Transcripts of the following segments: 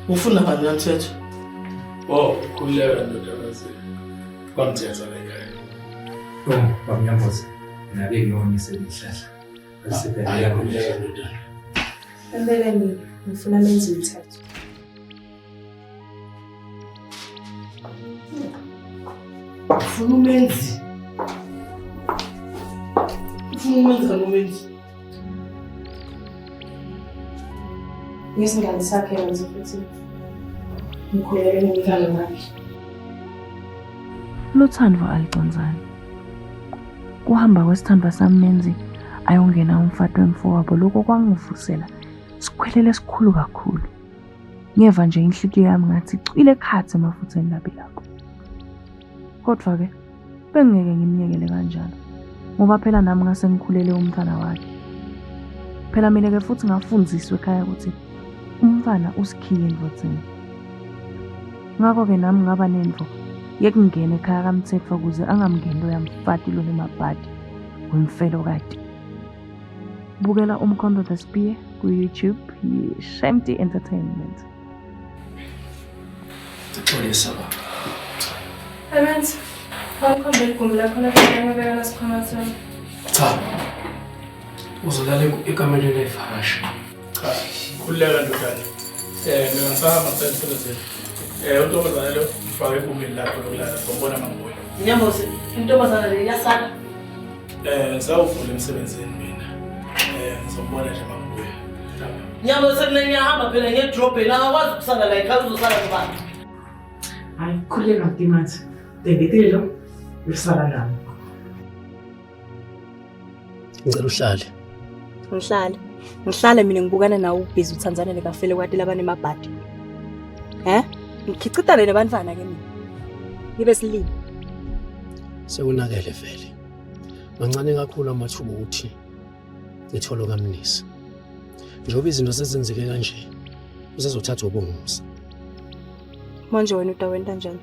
Ufuna bani kaMthetho? Oh, khululeka ndodakazi. KwaMthetho la ekhaya. Oh, bamnyamboza. Nabe ngiyomisa ihlahla. Hayi, khululeka ndodana. Empeleni ngifuna menzi umthetho. Ufuna umenzi. Ufuna umenzi umenzi. Ngisingane sakhe yenze futhi ngikhulele nomntwana wakhe. Luthando alucondzani. Kuhamba kwesithandwa sami Menzi ayongena umfati wemfowabo lokho kwangivusela sikhwelele esikhulu kakhulu. Ngeva nje inhlitiyo yami ngathi icwile khatsi emafutheni labilako. Kodwa-ke bengingeke ngimyekele kanjalo ngoba phela nami ngase ngikhulele umntwana wakhe. Phela mina-ke futhi ngafundziswa ekhaya ukuthi umntwana usikhiye endvodzeni. Ngakho-ke nami ngaba nentfo yekungena ekhaya kaMthetho ukuze angamngeni loya mfati lonemabhadi wemfelokati. Bukela Umkhonto the Spear ku-YouTube yi-Shemty Entertainment. Xolisa baba. Ebenzi, wangikhombe igumbi lakho lapho ngiyobeka lasikhwama sami. Cha. Uzolala ekamelweni levakashi. Cha, khululeka ndodana. Mina ngisahamba ngisaya emsebenzini. Untombazane lo mfake egumbini lakho lokulala sombona mangibuya. Nyambozi, intombazana le iyasala. Ngisawuvula emsebenzini mina. Ngizombona nje mangibuya. Nyambozi mina ngiyahamba phela ngiye edrobheni angakwazi ukusala la ekhaya uzosala nobani. Hayi, khululeka Mtimathi. Bheketile lo usala nami. Ngicela uhlale. Ngihlale. Ngihlale mina ngibukana nawe ubhizi uthandzana nekafele kwati labanemabhadi. He? Ngikhicitane nebantwana ke mina. Ngibe silima. Sekunakele vele. Mancane kakhulu amathuba okuthi ngithole kaMnisi. Njengoba izinto sezenzeke kanje, usezothatha ubungozi. Manje wena utawenta njani?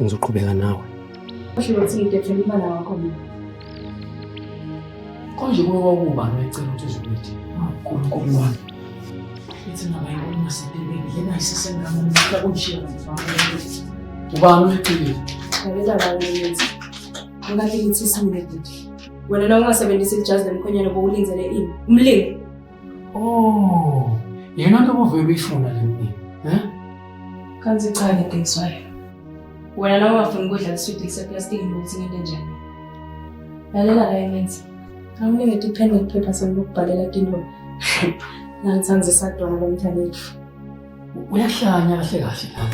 Ngizoqhubeka nawe. Usho ukuthi ngidedele umntwana wakho mina. Konje kuye kwakubani wayecela ukuthi uzokuthi uNkulunkulu wami. Ithi ngaba yibona sempilweni lena isisengane ngifuna ukushiya ngifana. Ubani oyicelile? Ngabela bani ngithi. Ngikade ngithi simile futhi. Wena na ungasebenzisi ijazi lemkhonyane bokulindzele ini? Umlingo. Oh, yena nto obuvele uyifuna le mnini, eh? Kanti cha ke Dexwayo. Wena na ungafuni ukudla iswidi liseplastiki ngokuthi ngente njani? Lalela la emenzi. Awunikete ipheni neliphepha sengikubhalela tintfo. Nangitsandzisa tona lo mntanethu. Uyahlanya kahle kahle la.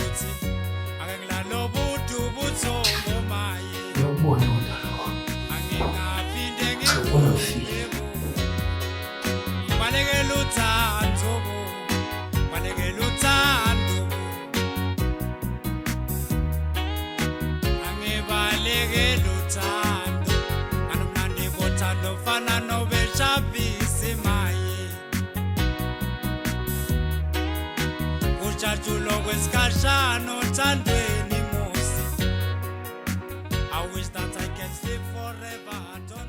Uyakubona kodwa lokho. Ubona ufile. Kwesikhashana othandweni musi I wish that I can sleep forever. I don't